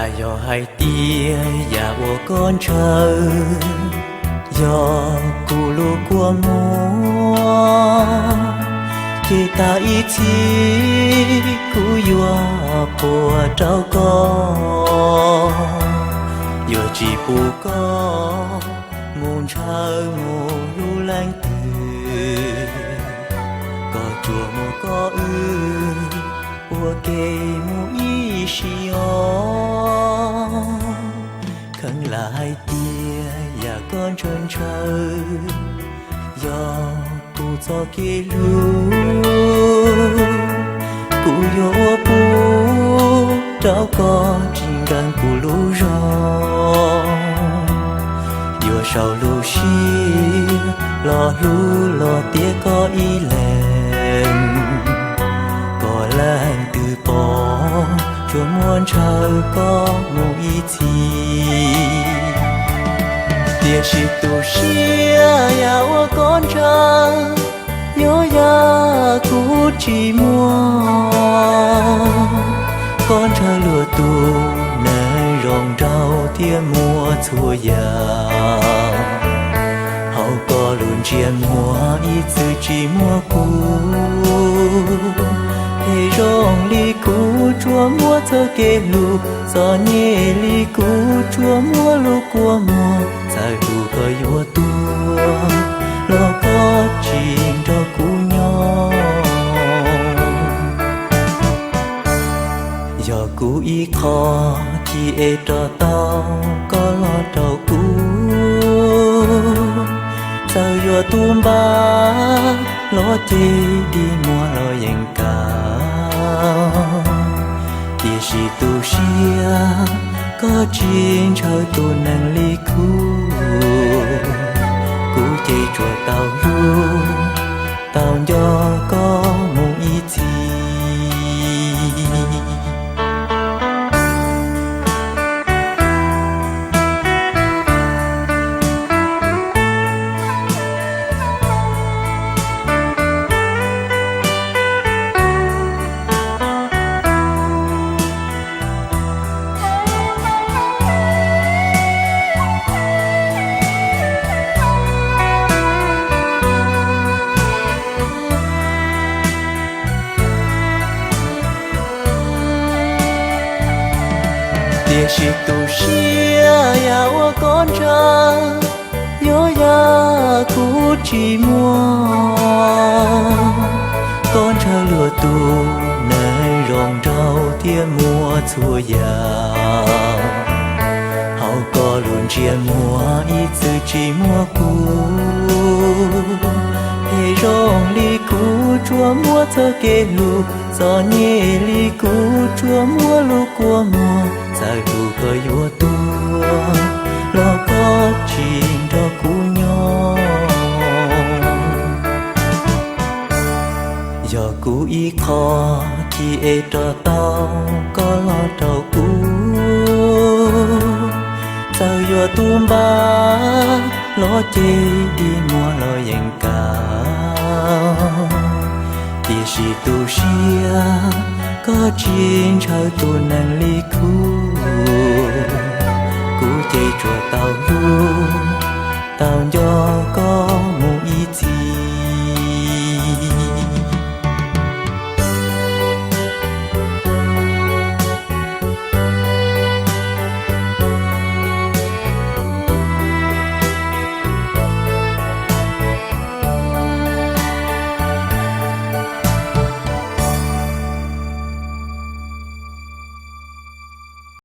Yog hais tias yam uas koj ntshaw yog kuv lub kua muag, ces tas ib txhis kuv yuav qhuas rau koj. Yuav tsis pub koj mus ntshaw mus lub leej twg, koj tsuas muab koj wb ua ke mus ib sim os. Kheev lam hais tias yam koj ntshaw ntshaw yog kuv txoj kev hlub, kuv yuav ua pub rau koj tsis nkees kuv lub zog. Yuav sau lub siab los hlub los tiav koj ib leeg, kom leej twg pom tsuas muab ntshaw koj mus ib txhis. Tiam sis tu siab yam uas koj ntshaw, yog yam kuv tsis muaj. Koj ntshaw luag tus neeg zoo nraug thiab muaj txhua yam, hauv koj lub ntsej muag ib txwm tsis muaj kuv. Phem zoo li kuv tsuas muab txoj kev hlub, txom nyem li kuv tsuas muab lub kua muag. Txawm hlub koj yuav tuag los koj tsis nrog kuv nyob. Yog kuv ib qho chim es rov tau koj los rau kuv, txawm yuav tu npab los ces dig muag los yeej kam. Tiam sis tu siab koj tsis ntshaw tus neeg li kuv, kuv ces tsuas tau hlub tau nco koj mus ib txhis. Tiam sis tu siab yam uas koj ntshaw, yog yam kuv tsis muaj. Koj ntshaw luag tus neeg zoo nraug thiab muaj txhua yam, hauv koj lub ntsej muag ib txwm tsis muaj kuv. Phem zoo li kuv tsuas muab txoj kev hlub, txom nyem li kuv tsuas muab lub kua muag. Txawm hlub koj yuav tuag los koj tsis nrog kuv nyob. Yog kuv ib qho chim es rov tau koj los rau kuv, txawm yuav tu npab los ces dig muag los yeej kam. Tiam sis tu siab koj tsis ntshaw tus neeg li kuv, kuv ces tsuas tau hlub tau nco koj